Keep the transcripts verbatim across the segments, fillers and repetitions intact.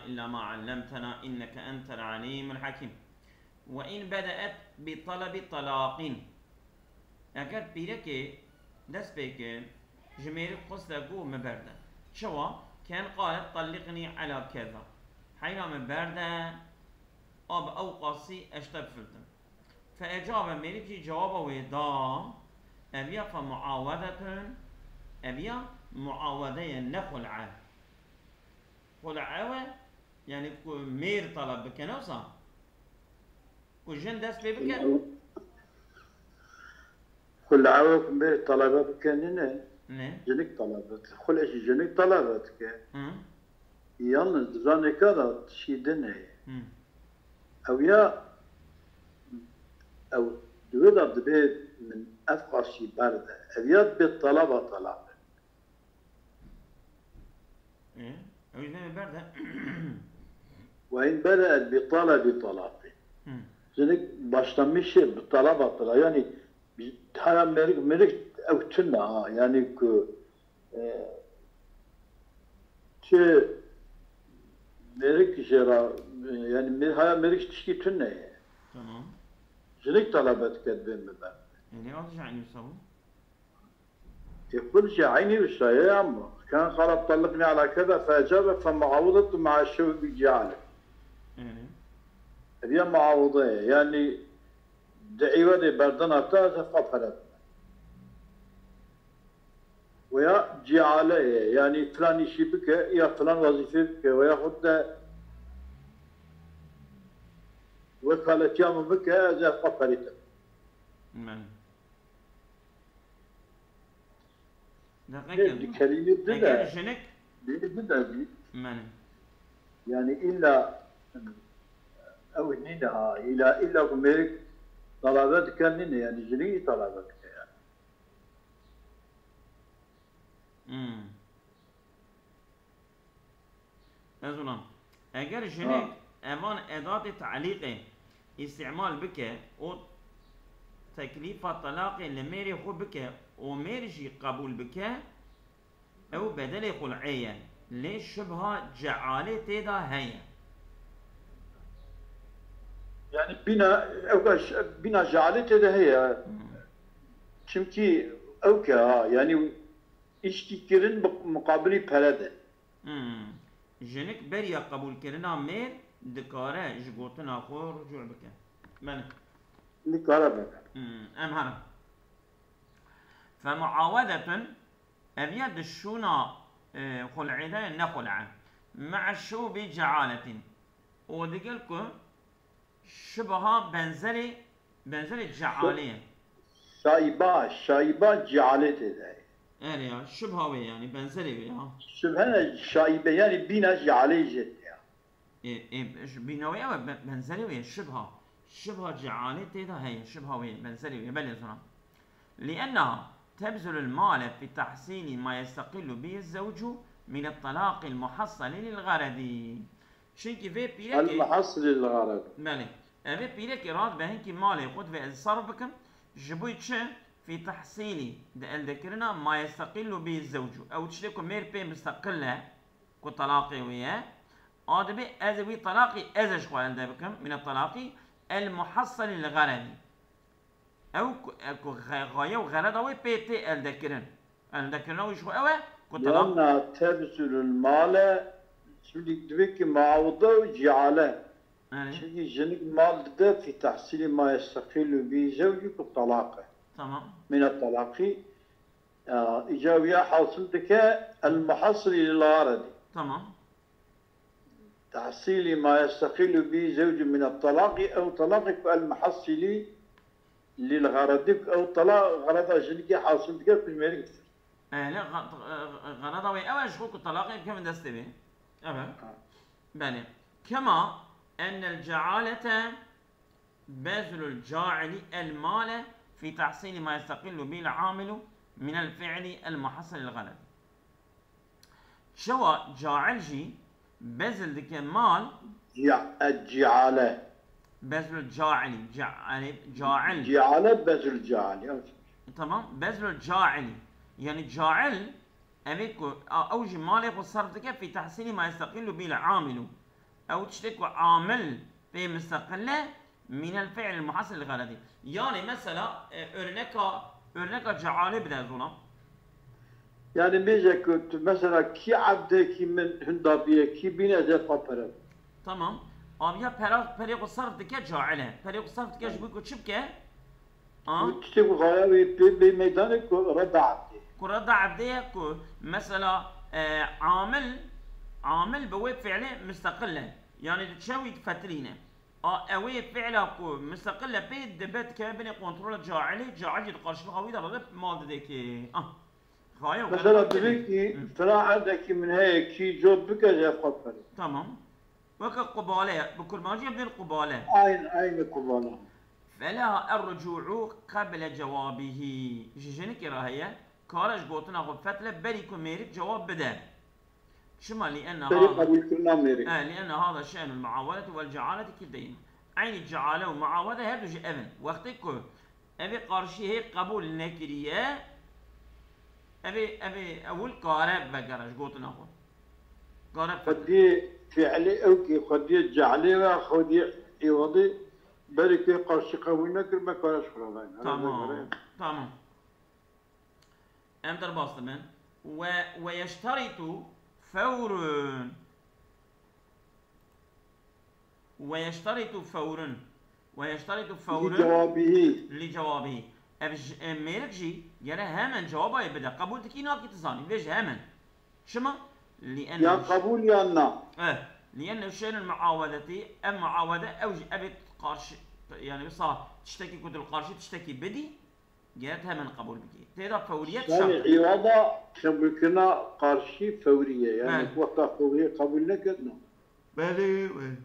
إلا ما علمتنا إنك أنت العليم الحكيم. وإن بدأت بطلب طلاق. Eger pîrekê dest pê ke ji mêrik xweste ku min berde. Çawa? كأن قالت طلقني على كذا. Heyra min berde, a bi ew qasî ez ji te bifiltim. فأجاب, mêrik jî cewaba wê da, ev ya فمعاوضة, ev ya muawede ye, ne xul'e. Xul'e we, yani ku mêr taleb bike, ne wisa? Ku jin dest pê bike? Xul'e we ku mêr talebe bike, nîne? Ne? Jinik talebe dike. Xul'e jî jinik talebe dike. Hı. Yalnız di zaneka de tişî din heye. Hı. Ew ya, ew di wê de dibê min ev qasî berde. Ev ya dibê talaba talaqê. Ê, ew jî dibê berde. Ve in bede'et bi talebi talaqî. Hı. Jinik başlamışê bi talaba talaqî. Yani haya mêrik, mêrik ew tune ha. Yani ku, e, çi mêrik jê re, yani mêr-, haya mêrik tişkî tune ye. Tamam. Jinik talebe dike dibê min berde. Ê, lê ew tişt eynî wisa bû? Ê, xwe jî eynî wisa ye, ama كأن قالت طلقني على كذا فأجاب فمعاوضة مع الشبه بجعالة. Ê. Ev ya muawide ye. Yani di îwedê berdina te ez ê xwe pere bime. Veya ceale ye. Yani filan îşî bike ya filan wezîfê bike veya xwe de wekaletiya min bike, ez ê xwe perê te. Min. Deqeke, di kelîmê din de, eger jinik, bî din de bî. Mene. Yani illa ew nîne ha, illa, illa ku mêrik talebe dike nîne, yani jinik jî talebe dike yani. Hmm. Ez ona. Eger jinik Ha. evan edatê te'lîqê îstîmal bike û teklîfa telaqê li mêrê xwe bike û mêr jî qebûl bike, ew bedelê xul'ê ye. Lê şibha cealê tê de heye. Yani bîna, ew ka ş-, bîna cealê tê de heye. Hmm. Çimkî ew ke ha, yani îşkî kirin bi muqabilî pere de. Hmm. Jinik beriya qebûlkirina mêr dikare ji gotina xwe rucû bike. Belê. Dikare bike. Hmm. Em herin. Femuawedetun, ev ya di şûna, e, xul'ê de ne xul'e. Me'a şûbî cealetin. Û digel ku Şibha benzerê, benzerê cealê ye. Şaiba, şaiba cealê tê de. Erê ya, şibha wê yani, benzerê wê ya. Şibhe ne şaibe yani bîna cealê jê tê ya. E, e, ş-, bîna wê ew e, be-, benzerê wê ye, şibha. Şibha cealê tê de heye, şibha wê ye, benzerê wê ye, belê zona. لأنها تبذل المال في تحصيل ما يستقل به الزوج من الطلاق المحصل للغرض. Çimkî vê pîrekê El muhassilî li xareb. Belê. Ev ê pîrekê radibe hinkî malê xwe divê ez sarf bikim. Ji bo çi? Fî tehsîlî di eldekirina ma yesteqillu bî zewcu. Ew tiştê ku mêr pê misteqil e, ku talaqê wê ye. A dibê ez ê wî talaqî ez ê ji xwe elde bikim. Mîne talaqî el muhassilî li xeredî. Ew ku, e, ku xe-, xaye û xereda wê pê tê eldekirin. Eldekirina wî ji xwe ew e ku talaq. Lianna tebzulul male, çimkî divê ki muawide û ciale. Erê. Çimkî jinik mal dide fî tehsîlî ma yesteqîlu bî zewcî ku talaq e. Tamam. Mîna talaqî, e, îca wîya hasil dike el muhassilî lil xaredî. Tamam. Tehsîlî ma yesteqîlu bî zewcun mine talaqî, ew talaqê ku el muhassilî lil xeredî, ew talaq xereda jinikê hasil dike ku ji mêrik difir. Ehle, xa-, xa-, xereda wê ew e ji xwe ku talaqê bikevin destê wê. Ev e. Ha. Belê. Kema ennel cealete Bezlul caili el male fi tahsili ma yesteqillu bil amilu minel fi'li el muhassilil xeledi. Çawa cail jî bezl dike mal? Cia-, e, ciale. Bezlul caili, caili, cail. Ciale bezlul caili, evet. Tamam. Bezlul caili. Yani cail, ev ê ku, a, ew jî malê xwe serf dike fi tahsili ma yesteqillu bil amilu. Ew tiştê ku amil pê misteqil e, mînel fi'l muhasil li xeredî. Yanî mesela, e, örneka, örneka cealê bide zona. Yani bêje ku tu mesela kî ebdekî min hinda bîye, kî bîne ez ê xwe pere. Tamam. Aviya pera, perê xwe sarf dike caile. Perê xwe sarf dike ji bo ku çi bike? A? Û tiştê ku xaya wî pê bê meydanê ku reda ebdê. Ku reda ebdê ye ku mesela, e, amil, amil bi wê fi'lê misteqil e. Yani diçe wî difetilîne. A, ewê fi'la ku misteqil e pê dibe dikeve binê kontrola cailê, cail jî di qarşilixa wî de rebe mal didê kê. Ah. Xayo, Mesela divê kî fira erdekî min heye kî cot bike ji hev xwe pere. Tamam. Weke qubale, bi kurmancî em dên qubale. Aynî, aynî qubale. Fela errucu'u qeble cewabihî. Ji jinikê re heye, kare ji gotina xwe fetle berî ku mêrik cewab bide. Çima? Li enne Berî hada. Qebûlkirina mêrik. E, li enne hada şe'nul muawadeti vel cealeti kilteyhîma. Eynî ceale û muawede her du jî ev in. Wextê ku evê qarşî hê qebûl nekiriye, evê, evê ewil kare vegere ji gotina xwe. Kare fetle. Xwediyê fiilê ew kê xwediyê cealê ve, xwediyê îwadê berê kê qarşî qebûl nekir, me kare ji xwe re vegere. Tamam. Tamam. Em derbas dibin. Ve, ve yeşteritu fewrun. Ve yeşteritu fewrun. Ve yeşteritu fewrun. Li cewabihî. Li cewabihî. Ev ji, e, mêrik jî gere hemen cewaba wê bide. Qebûl dikî nakî tu zanî. Vê ji hemen. Çima? Li enne. Ya qebûl yan na. Eh. Li enne şe'nul muawadetî. Ev muawede ew jî ev ê qarşî. Yani wisa tiştekî ku tu li qarşî tiştekî bidî. Gere tu hemen qebûl bikî. Tê de fewriyet şert e. Yanî îwada qebûlkirina qarşî fewrî ye. Yanî wexta fewrî qebûl nekirina. Belê, belê.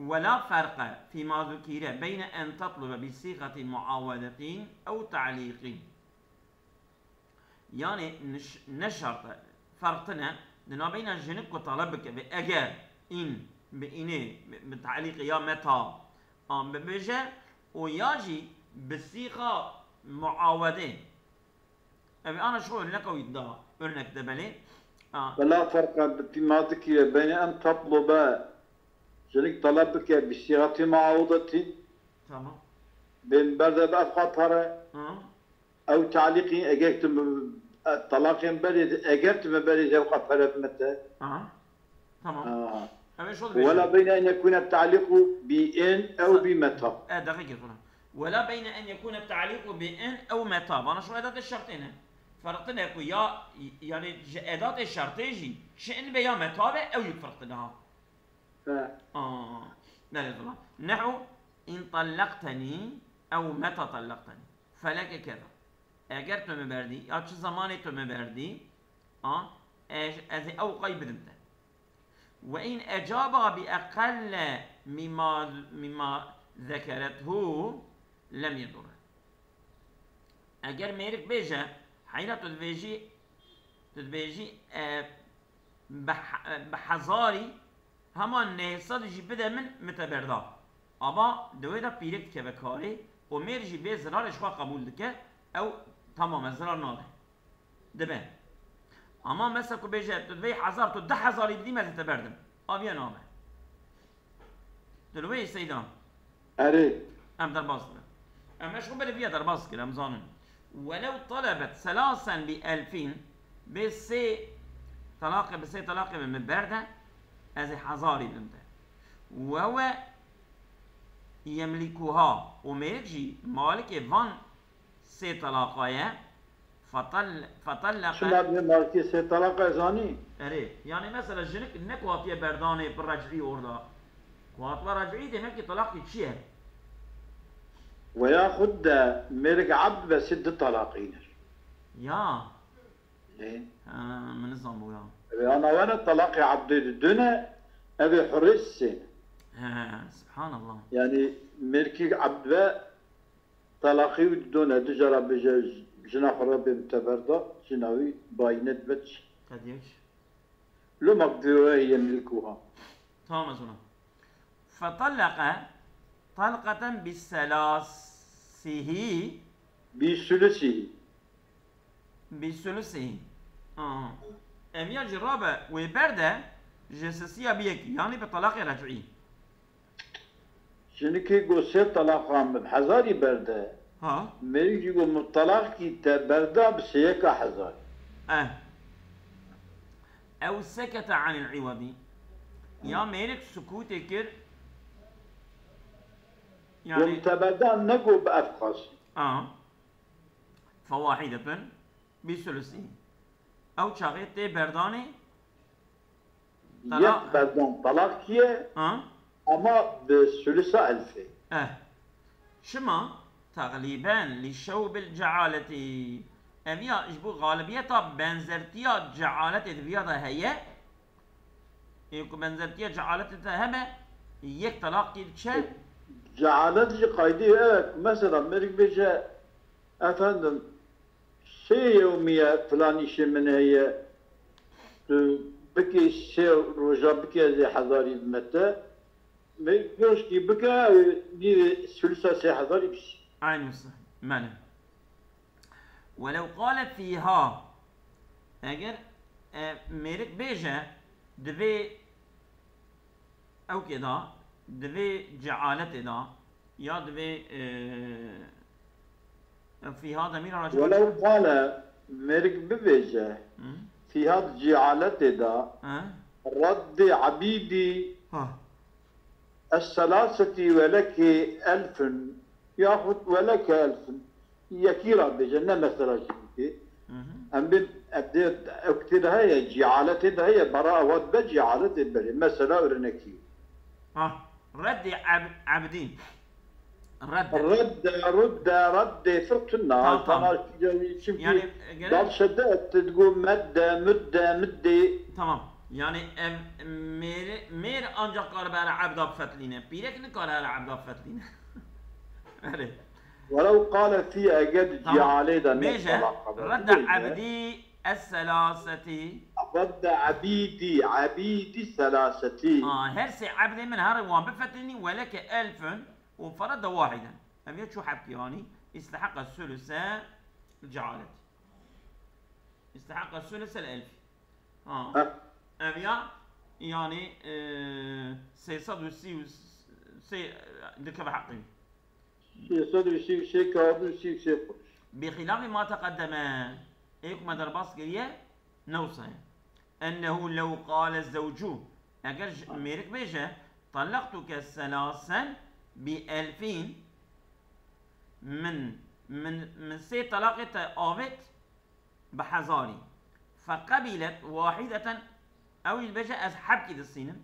ولا فرق فيما ذكر بين أن تطلب بصيغة معاودة أو تعليق. Yanî niş-, ne şert e. Ferq tine di navbeyna jinik ku taleb bike, bi eger, in, bi inê, bi, bi te'lîqê ya meta, an bibêje û ya jî bi sîxa muawedê. Ev ana ji xwe örneka wî da, örnek de belê. Ha. Wela ferqa bi tîma dikire beyne en tatlobe. Jinik taleb bike bi sîxatî muawedetî. Tamam. Bên berde bi ev xwe pere. Ha. Ew talîqî eger tu mi, e, talaqên berê, eger tu mi berê ji ev xwe pere bime te. Ha. Tamam. Ha. Ev şol dibêje. Wela beyne en yekûne talîqu bi in ew bi meta. E, deqîqe xwina. Wela beyne en yekûne talîqu bi in ew meta. Vana şo edatê şertê ne. Ferq tine ku ya, yani ji edatê şertê jî çi in be ya meta be, ew yek ferq tine ha. He. Aa, belê zula. Nehu in tallaqteni ew meta tallaqteni. Feleke keda. Eger tu mi berdî, ya çi zamanê tu mi berdî, a, ez, ez ê ew qey bidim te. Ve in ecaba bi eqelle mimma, mimma zekerethu lem yedurre. Eger mêrik bêje, heyra tu dibêjî, tu dibêjî, e, bi he-, bi hezarî hema neh sed jî bide min, min te berda. Ava di wê de pîrek dikeve karê û mêr jî vê zirarê ji xwe qebûl dike, ew tamam e, zirar nade. Dibe. Ama mesela ku bêje, tu divê hezar, tu deh hezarî bidî, me zî te berdim. Aviye nabe. Tu li wê yî seyda. Erê. Em derbas dibin. Em meşxûl beriviye derbas kir, em zanin. Welew talebet selasen bi elfîn, bê sê talaqê, bi sê talaqê min berde, ez ê hezarî bidim te. Wewe yemlikuha, û mêrik jî malikê van sê talaqa ye. Fatal-, fatallaka. Çima dibê malikê sê talaqa zanî? Erê, yani mesela jinik ne ku hatiye berdanê bi rec'î orada. Ku hatwa rec'î demek ki talaqî çi ye? Veya xud de mêrik ebd be sê di talaqî ne. Ya. Lê. Ha, min nizanbû ya. Ev ana were talaqê ebdê di du ne, ev ê hurê sê ne. He, subhanallah. Yani mêrkî ebd be talaqê wî di du ne, du cara bêje jina xwe re bê min te berda, jina wî bayîne dibe çi. Qediyek. Loma bi vê were yemlikuha. Tamam ez ona. Fetalleke talqeten bi selasihi. Bi sulusihi. Bi sulusihi. Aha. Ev ya jî rabe wê berde, Ji sisiya bi yekî, yanî bi talaqê rec'î. Jinikê got sê talaqan min hezarî berde. Ha. Mêrik jî got min talaqkî te berda bi sêyeka hezarî. Eh. Ew sekete anil iwedî. Ya mêrik sukûtê kir. Got min te berda, negot bi ev qasî. A. Fewahidetun bi sulusî. Ew çaxê tê berdanê. Yek berdan talaq kiye, ama bi sulusa elfê. Eh. Çima? Teqlîben li şewbil cealetî. Ev ya ji bo xalibiyeta benzertiya cealetê di viya de heye. Ê ku benzertiya cealetê de hebe, yek talaq kir çe? Cealet jî qaydê ev e ku mesela mêrik bêje, efendim, sê yewmiye filan îşê min heye, tu bikê sê roja bikê ez ê hezarî bime te. Mêrik goştî bike, ew nîvê sulusa sê hezarî bişî. Eyn wisa. Mele. Welew qale fîha. Eger e, mêrik bêje, divê ewkê da, divê cealetê da, ya divê e, fîha demîra raciba. Welew qale mêrik bibêje, fîha di cealetê da, reddê ebîdî, es selasetî welekê elfin, yaxud weleke elfin. Yekî ra bêje, ne mesela jinikê. Em bê, ev dê, ew kitê de heye, cealetê de heye, bara ewa dibe cealetê berê. Mesela örnekî. Ha, reddê eb, ebdî. Redde. Redde, rudde, reddê, fir tuna. Tamam, tamam. Çimkî yani, dal şedde etti, digo medde, müdde, middê. Tamam. Yani ev mêr, mêr ancak kare bere ebda bifetlîne. Pîrek nikare bere ebda bifetlîne. Erê. Welew qale fî, eger di cealê de ne talaq qebûl bêje. Redde ebdî es-selasetî. Redde ebîdî, ebîdî selasetî. Aa, her sê ebdê min her wan bifetilînî weleke elfun û feredde wahiden. Ev ya çû hebkî anî, îsteheqe suluse cealet. İstehaqa sülüsel elfi. Ha. Ev ya, yani, e, sê sed û sî û sê dikeve heqê wî. Sê sed û sî û sê kağıt û sî û sê kuruş. Bi xilafî ma teqeddeme, ê ku me derbas kiriye, ne wisa ye. Ennehu lew qale zewcu, eger mêrik bêje, tellaqtuke selasen bi elfîn, min, min, min sê telaqê te avêt, bi hezarî. Feqebilet wahideten, ew jî dibêje, ez hebkî distînim.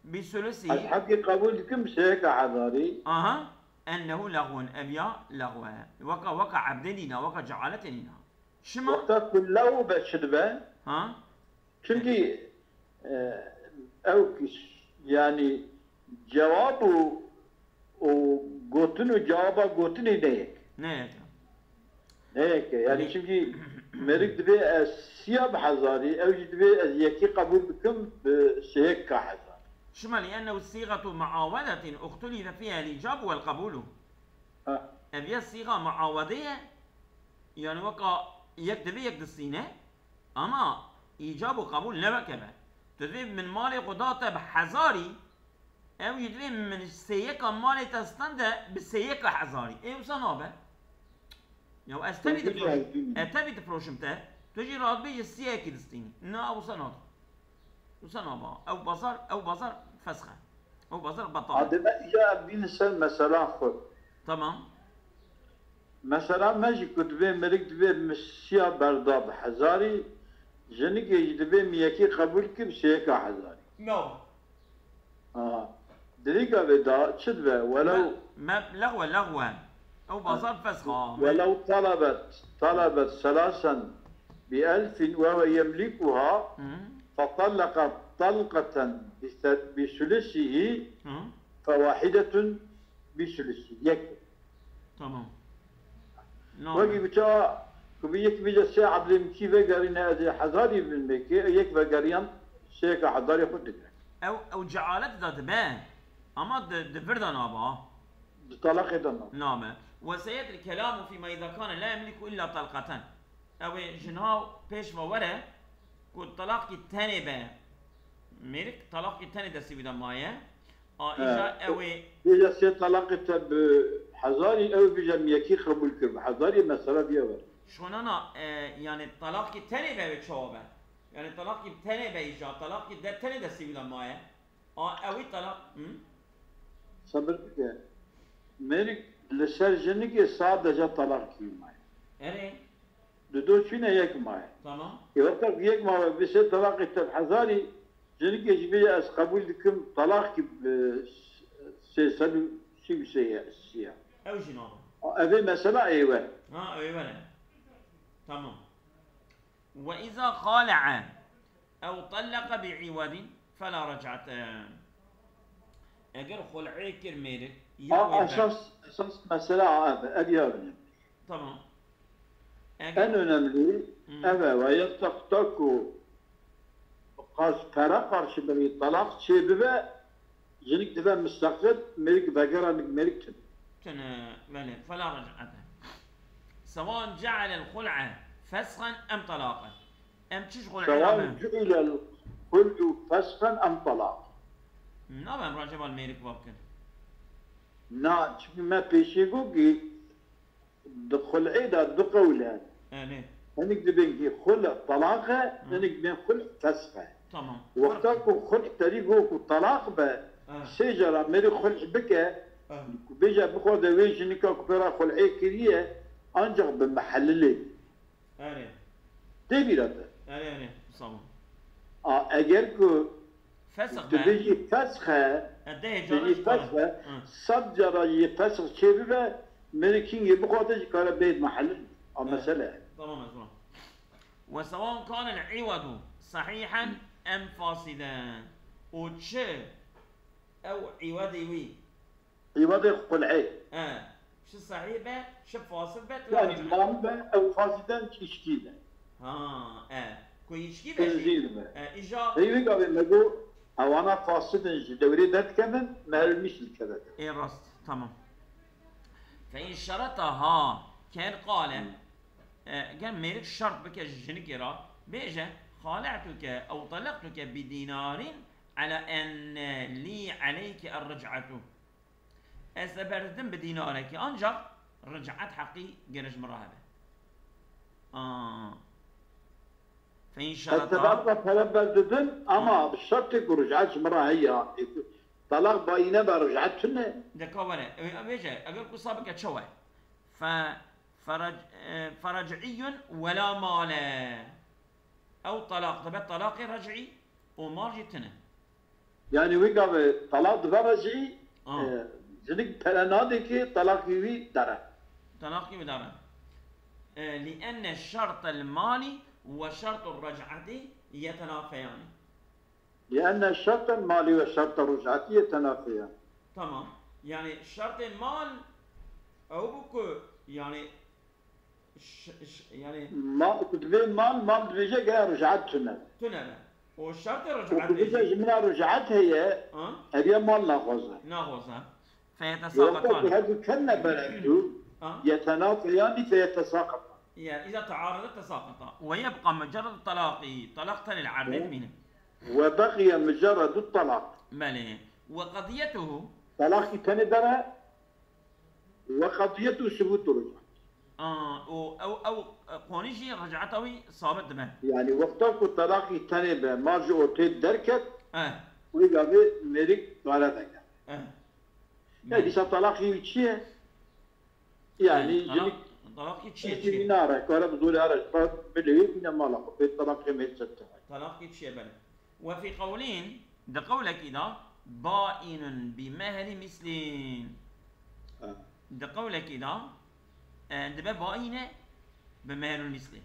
Bi sulusî. Ez hebkî qebûl dikim, sêyeka hezarî. Aha. Ennehu lexwun, ev ya lexwe. Weka, weka ebdê nîna, weka cealetê nîna. Çima? Wexta ku lexw be çi dibe? Ha? Çimkî, e, ew ki, yanî cewab û, û gotin û cewaba gotinê ne yek. Ne yek e. Ne yek e. Yanî çimkî mêrik divê ez siya bi hezarî, ew jî divê ez yekî qebûl bikim bi sêyek ka hezar. Çima? Li ennehu sîxetu muawedetin uxtulife fîha el-îcabu wel-qebûlu. Ha. Ev ya sîxa muawedê ye, yanî weka yek divê yek distîne. Ama îcab û qebûl ne weke be. Tu divê min malê xwe da te bi hezarî, ew jî divê min sêyeka malê te stende bi sêyeka hezarî. Ê wisa nabe. Ya ez tevî difiroşim. E tevî difiroşim te. Tu jî radibêjî siyekî distînî. Na wisa nabe. Wisa nabe. Ew bazar, ew bazar fesk e. Ew bazar betal e. Ademe îja ev bînin ser mesela xwe. Tamam. Mesela me jî ku divê mêrik divê min siya berda bi hezarî, jinikê jî divê min yekî qebûl kir bi sêyeka hezarî. No. Aha. Di vî gavê de çi dibe? Welew. Me, me lexwe, lexwe. Ew bazar fesk a. Welew talebet, talebet selasen bi elfin ve huve yemlikuha, fetalleqet talqeten bi se-, bi sulusihi, fewahidetun bi sulusi. Yek. Tamam. Wekî ku ça ku bi yek bêje sê ebdê min kî vegerîne, ez ê hezarî bin mêkê, yek vegeriyan sêyeka hezarê xwe digre. Ew, ew cealet de dibe. Ama di, di vir de nabe. Di talaqê de nabe. Nabe. Ve seyet el kelamu fîma îza kane la yemliku illa talqeten. Ew ê ji niha pêş ve were ku talaqkî tenê be. Mêrik talaqî tenê destê wî de maye. A, He. îja ew ê Bêje sê talaqê te bi hezarî, ew bêje min yekî qebûl kir, bi hezarî mesela diye were. Şonana, e, yani talaqî tenê be wê çawa be? Yani talaqî tenê be îja, talaqî de tenê destê wî de maye. A, ew ê talaq, hı? Sabir bike. Mêrik li ser jinikê sade ca talaqî maye. Erê. Di do çûne yek maye. Tamam. Ê wexta ku yek maye, bi sê talaqê te bi hezarî, jinikê jî bêje ez qebûl dikim, talaqî bi sê sed û sî û sê ye, sî ye. Ew jî nabe. Ev ê mesela ê we. Ha, ew ê we ne. Tamam. Ve izâ khâle'e ew tallaka bi iwadin felâ rec'ate. Eger xul'ê kir mêrik, ya A, wê be. esas, esas mesele a ev e, ev ya önemli. Tamam. Eger En önemli Hmm. ev e, ve ya wexta ku qas pere qarşi be, talaq çê bibe, jinik dibe mustaqil, mêrik vegera nik mêrik tune. Tune, belê, fela rec'ate. Sewan ce'alel xul'e fesxen em talaqen. Em çi ji xul'ê Sewan re me? ce'alel xul'u fesxen em talaq. Nabe em racê bal mêrik vab kin. Na, çünkü me pêşî got ki di xul'ê de du qewl e. Erê. Hinek dibên ki xul' talaq e, Hı. hinek dibên xul' fesx e. Tamam. Wexta ku xul' terî got ku talaq be, Ha. sê cara mêrî xul' bike, Ha. ku bêje bixwaze wê jinika ku pê re xul'ê kiriye, ancak bi mehellilê. Erê. Tê bîra te. Erê, erê. Sağ ol. A, eger ku Fesx tu be. bêjî fesx e, E, dehê tu cara bêjî jî fesx e, Hı. sed cara jî fesx çê bibe, mêrikîngê bixwaze jî kare bê mehellil. A, Evet. mesele. Tamam, ez wan. Ve sewan kane iwadu sahihen em fasiden. Û çi ew iwadê wî Îwadê xul'ê. He. Çi sahîh be, çi fasid be, tu Yani racî. mal be, ew fasiden çîşkî be. Ha, e. Ku îçkî be jî. Tenzîl be. E, îja Heyvî gavê me got, ewana fasidin ji dewrê derdikevin, mehrul mîsl keve. Ê rast, tamam. Fe in şereta ha, ken qale. Hmm. E, gel mêrik şert bike ji jinikê re. Bêje, xale'tuke ew talaqtuke bi dinarin ala en li aleyke er ric'atu. Ez te berdidim bi dînarekî, ancak ric'et heqî gere ji min re hebe. Aa. Fe in Ez te şereta berda pere berdidim, ama bi şertê ku ric'et ji min re heye. Ê ku talaq bayîne be, ric'et tune. Deka were. Ew, ew bêje, eger ku sa bike çawa ye? Fe, ferec-, e, ferec'iyyun we la male. Ew talaq dibe talaqê rec'î û mal jî tune. Yani wî gavê talaq dibe rec'î, Ah. e, jinik pere nade ki talaqî wî dere. Talaqî wî dere. E, li enne şertel mali ve şertul rec'atî yetenafeyani. Li enne şertel mali ve şertel rec'atî yetenafeyani. Tamam. Yani şertê mal ew bû ku yani Ş-, ş-, yani Ma-, ku dibê mal, mal dibêje gere ric'et tune. Tune be. O şertê Û ric'et ku bêje bêjî. ji min re ric'et heye, Ha? ev ya mal naxwaze. Naxwaze. Wexta ku Feyetesaqatan. her du ketine ber ev du, Ha? yetenafeyanî feyetesaqatan. Ya, iza taarada tesaqata. Ve yebqa mucerred talaqi. Talaq tenê li erdê Hı. dimîne. Ve beqiye mucerredu talaq. Belê. Ve qadiyetuhu. Talaqî tenê dere, Ve qediyetu subûtu ric'at. Aa, û ew, ew, e, qonî jî ric'eta wî sabit dibe. Yani wexta ku talaqî tenê be, mal ji ortê derket, Eh. wê gavê mêrik kare veke. Eh. Ya dîsa talaqî wî çi ye? Yani Eh, talaq, jinik talaqî çi ye, çi ye? Nare, kare bi zorê here ji xwe bilê wê bîne mala xwe. Pê talaqê mêrik çet dibe. Talaqî çi ye, belê. Ve fî qewlîn, di qewlekî de, baînun bi mehrî mislîn. Ha. Di qewlekî de, e, dibe baîne bi mehrul mislî.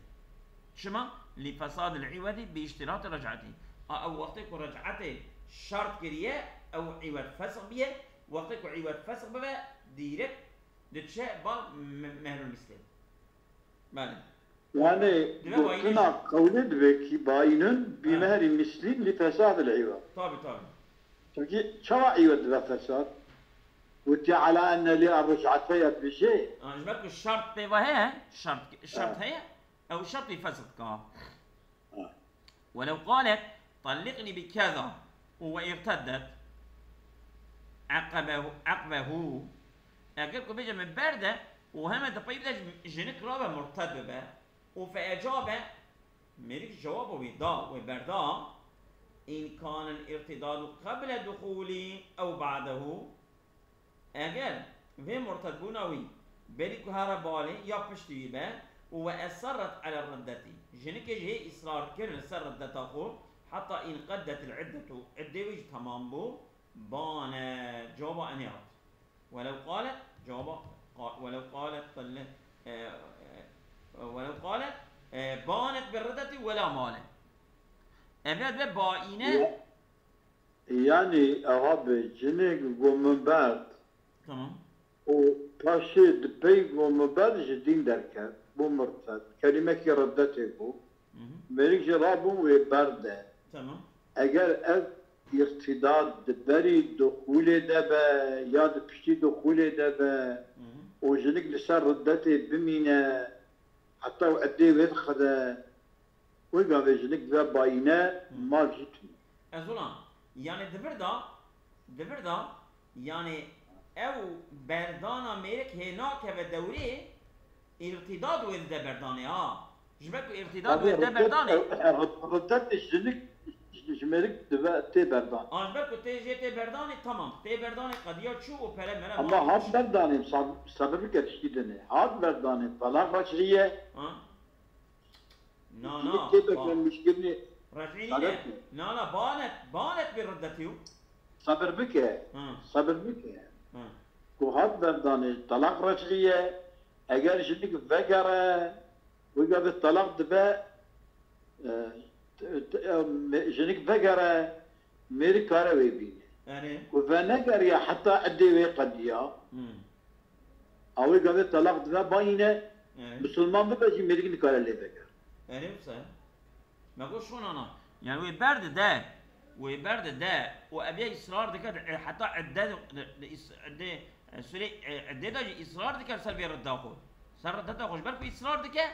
Çima? Li fesadil îwedî bi îştirati rec'etî. A, ew wextê ku rec'etê şert kiriye, ew îwed fesx biye, wextê ku îwed fesx bibe, dîrek diçe bal me-, mehrul mislî. Belê. Yani Dibe bayînî gotina jî. Qewlê dibe ki bayînun bi Ha. mehrî mislîn li fesadil îwed. Tabii, tabii. Çünkü çawa îwed dibe fesad? Wekî ala enne li ric'ete ya dibêje. Ha, ji ber ku şert pê ve heye, şert, şert Ha. heye, ew şertî fesad ka. Ha. Welew qalet, "Talliqnî bi keza." û we irteddet eqebehu, eqbehu, eger ku bêje min berde û heme di pey bide ji-, jinik rabe murted bibe û fe ecabe, mêrik cewaba wî da, wê berda, in kanel irtidadu qeble duxulî ew ba'dehu, eger vê murtedbûna wî berî ku here balê ya piştî wî be û we eserret ele riddetî, jinikê jî hê îsrar kir li ser riddeta xwe, heta inqedet il iddetu, iddê wî jî temam bû, bane, cewaba enê hat. Welew qalet, cewaba qa-, welew qalet, telle-, e, e, welew qalet, e, banet bi riddetî wela male. Ev ya dibe baîne. Ya-, yanî, ewa bi cinik ku min berd. Tamam. Û paşê di pey ku min berd ji dîn derket, bû murted. Kelîmekî riddetê bû. Hı hı. Mêrik jî rabû wê berde. Tamam. Eger ev îrtîdat di berî duxûlê de be ya di piştî duxûlê de be Hı hı. û jinik li ser riddetê bimîne, heta û eddê wê dixede, wê gavê jinik dibe bayîne, Hı. mal jî tune. Ez ona, yani di vir de, di vir de, yani ew berdana mêrik hê nakeve dewrê, îrtîdad wê dide berdanê, ha. Ji ber ku îrtîdad Tabii, wê dide riddet, berdanê. e, e, rid-, riddet jinik ji, ji mêrik dibe tê berdan. Ha, ji ber ku tê jê tê berdanê, tamam. Tê berdanê qediya çû û pere mere Ama mal hat berdanê, sab-, sabir bike tiştî dinê. Hat berdanê, talaq rac'iye. Ha? Na, Jinik na, tê ba-, bekenmişkirinê rac'î nîne. Sabir ki. Na, na, banet, banet bir riddetî û. Sabir bike. Ha. Sabir bike. Ha. Ku hat berdanê, talaq rac'iye. Eger jinik vegere, wê gavê talaq dibe, e, t-, t-, e, me-, jinik vegere, mêrik kare wê bîne. Erê. Ku venegeriya heta eddê wê qediya, Hmm. a wê gavê talaq dibe bayîne, Erê. misilman bibe jî mêrik nikare lê vegere. Erê wisa. Me got şona na. Yani wê berde de, wê berde de, û ev ya israr dike, e, heta edde, de, de is-, edde, e, süre, e, edde de jî israr dike ser vê redda xwe. Ser redda xwe, ji ber ku israr dike,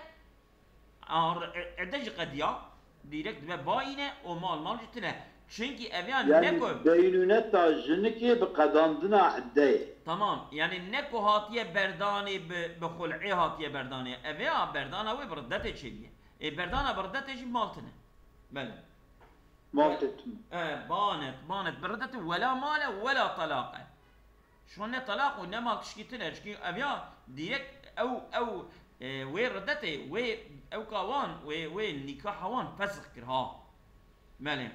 a, re-, e, edde jî qediya, direkt dibe bayîne û mal, mal jî tune. Çünkü ev ya ne Yani ku beynûneta jinikê bi qedandina eddeyê. Tamam, yani ne ku hatiye berdanê bi, bi xul'ê hatiye berdanê. Ev ya berdana wê bi riddetê çêbiye. Ê, berdana bi riddetê jî mal tune. Belê. Mal Ve-, tune. E, banet, banet bi riddetê wela male wela talaqe. Şo ne talaq û ne mal tişkî tune. Çikî ev ya direkt ew, ew, e, wê riddetê, wê ew ka wan, wê, wê nîkaha wan fesix kir ha. Belê.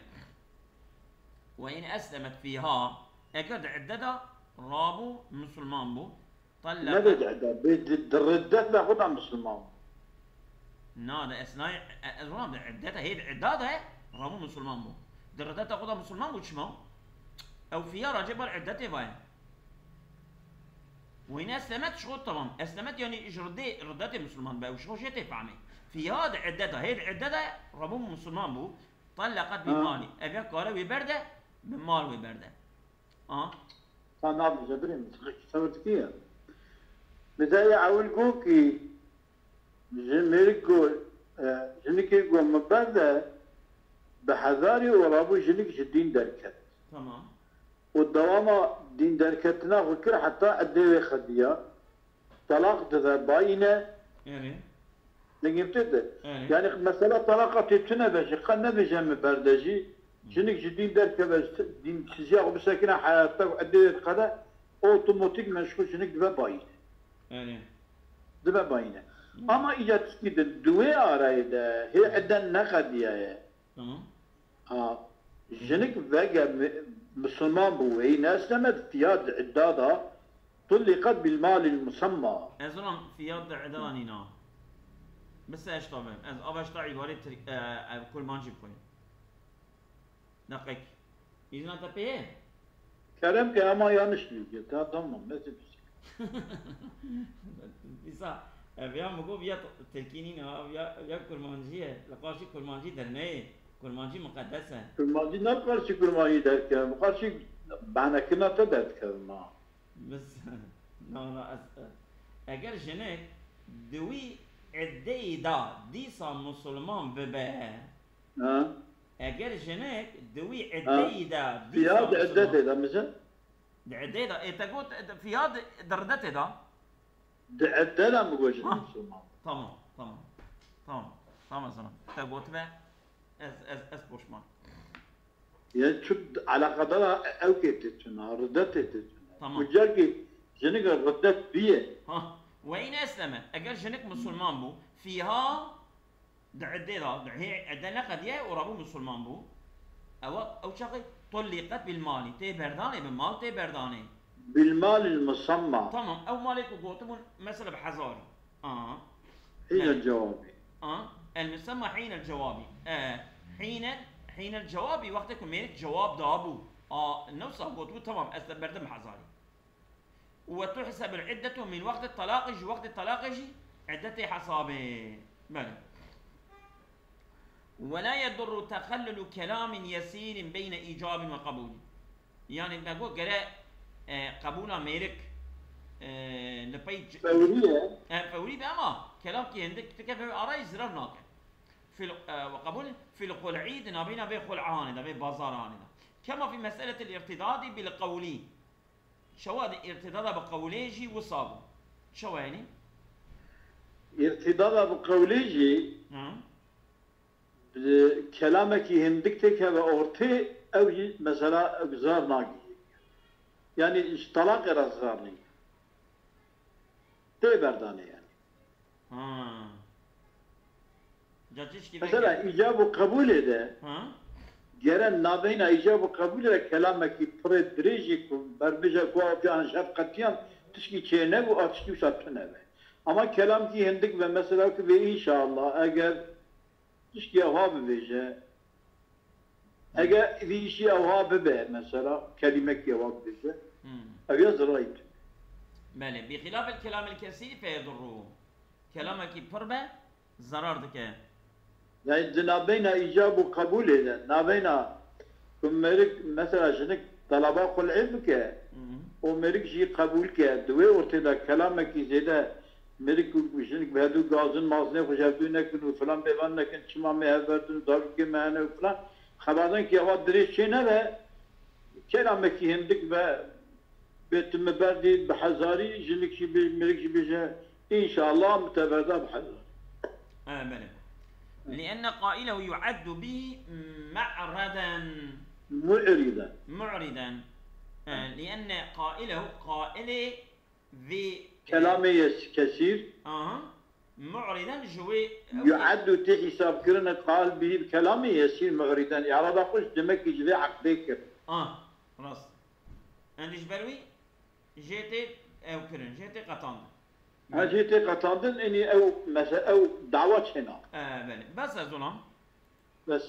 Ve in eslemet fîha, eger di idde de rabû, misilman bû, Tellaqet. Nebê di eda, bê di, di riddet de xwe de misilman bû. Na, di esnayê, e, ez wan di iddeta, hê di idda de rabû misilman bû. Di riddeta xwe de misilman bû çima? Ew fiya racê ber iddetê vaye. Wîne eslemet şo tamam. Eslemet yani ji riddê, riddetê misilman be. Ew şo jê tê fehmê. Fiya di iddeta, hê di iddeta rabû misilman bû. Tellaqet bi Ha. mali. Ev ya kare wê berde, bi mal wê berde. A? Ka nabêje birê min, çiqek tewr dikî ye. Bi te yê ewil got kî ji mêrik ku, e, jinikê ku min berde bi hezarî û rabû jinik ji dîn derket. Tamam. Û dewama dîn derketina xwe kir heta edê wê xediya. Talaq dibe, bayîne. Erê. Dengê min tê de. Erê. Yani mesela talaqa tê tune be jî, qe nebêje min berde jî. Hı. Jinik ji dîn derkeve, ji dîn siziya xwe bisekine heyata û edê wê diqede, otomatik meşxûl jinik dibe bayîne. Erê. Dibe bayîne. Hı. Ama îca tiştî din, di wê arayê de, hê eden neqediyaye. Tamam. Ha, jinik vege mi-, misilman bû, weyî neslemet fiya di idda da, tulliqet bil malil musamma. Ez ona fiya di idda da nîna. Bise eşta be. Ez ava eşta îbarê Tirk, e, e, kurmancî bixwînim. Deqek. Îzna te pê ye? Kerem ke ama yanlış bilgi. Ta tamam, ne tepsi. Dîsa, ev ya min got, ya t-, tirkî nîne, ev ya, ev ya kurmancî ye. Li qarşî kurmancî derneyê. Kurmancî muqedes e. Kurmancî ne qarşî kurmancî derkevim. Qarşî behnekirina te derdikevim ha. Biz, na, na, ez, eger jinik di wî iddeyê de dîsa musulman bibe, Ha? Eger jinik di wî Ha. îddeyî de Fiha dîsa di Musulman. îddetê de mijin. Di îddeyê de, ê te got, di, fiha di, di riddetê de. Di îdde de mi got jinik Ha. Musulman. Tamam, tamam. Tamam, tamam, Sinan. Te gotibe, ez, ez, ez poşman. Ya çi eleqedara ew kê tê çûna, riddet tê tê çûna. Tamam. Ku carkê jinik riddet bîye. Ha, ve in esleme. Eger jinik Musulman bû, fiha di îddê de, di hê îdde neqediye û rabû Musulman bû. Ewa, ew çaxê tulliqet bil mali. Tê berdanê, bi mal tê berdanê. Bil malil musamma. Tamam, ew malê ku gotibûn, mesela bi hezarî. A. Hîne Belê. cewabî. A. El musamma hîne cewabî. E, hîne, hîne cewabî, wextê ku mêrik cewab dabû. A, newsa gotibû, tamam, ez te berdim hezarî. Ve tuhsebul iddetu min wextê talaqê, ji wextê talaqê jî îddetê hesabê. Belê. Ve la yedurru tehellulu kelamin yesîrin beyne îcabin ve qebûlin. Yani me got gere, e, qebûla mêrik, e, li pey c-, Fewrî ye. e, fewrî be ama kelamkî hindik tikeve wê arayî zirar nake. Fil, e, ve qebûl fil xul'î di navbeyna vê xul'anê de, vê bazaranê de. Kema fî meseletil îrtidadî bil qewlî. Çawa di îrtidada bi qewlê jî wisa bû? Çawa yani? Îrtidada bi qewlê jî Hı. bi kelamekî hindik têkeve ortê, ew jî mesela ew zar nagihî. Yani ji talaqê re zar nîne. Tê berdanê yani. Ha. Ca çişkî Mesela veke. îcab û qebûlê de Ha? gere navbeyna îcab û qebûlê de kelamekî pirê dirêjî ku berbêje ku ew can şefqetiyan tişkî çênebû a tişkî wisa tune be. Ama kelamkî hindik be mesela ku vê înşallah eger tişkî ewa bibêje. Eger vî îşî ewa bibe mesela kelimekî ewa bibêje. Hmm. Ev ya zirayî tune. Belê. Bi xilafil kelamil kesîr fe yedurru. Kelamekî pir be, zarar dike. Yani di navbeyna îcab û qebûlê de, navbeyna ku mêrik, mesela jinik talaba xul'ê bike Hı hı. û mêrik jî qebûl ke, di wê ortê de kelamekî zêde mêrik û jinik bi hevdû gazin mazinê xwe ji hevdû nekin û filan bêvan nekin, çima me hev berdin û davîkê me hene û filan, xebatên ki ewa dirêj çê nebe, kelamekî hindik be, bê tu min berdî bi hezarî, jinik jî bê, mêrik jî bêje, înşallah min te berda bi hezarî. E, belê. Lienne qailehu yu'eddu bî me'reden. Mu'riden. Mu'riden. E, lienne qailehu, qailê vê, e, Kelamê yes-, kesîr. Aha. Mu'riden ji wê, ew Yu'eddu tê hîsabkirin qail bî bi kelamê yesîr mu'riden. Îrada xwe ji demekî ji vê eqdê kir. Ah, rast. Endî ji ber wî jê tê ew kirin, jê tê qetandin. Ha, jê tê qetandin, enî ew mese-, ew dawa çêna. E, belê. Bes ez olam. Bes.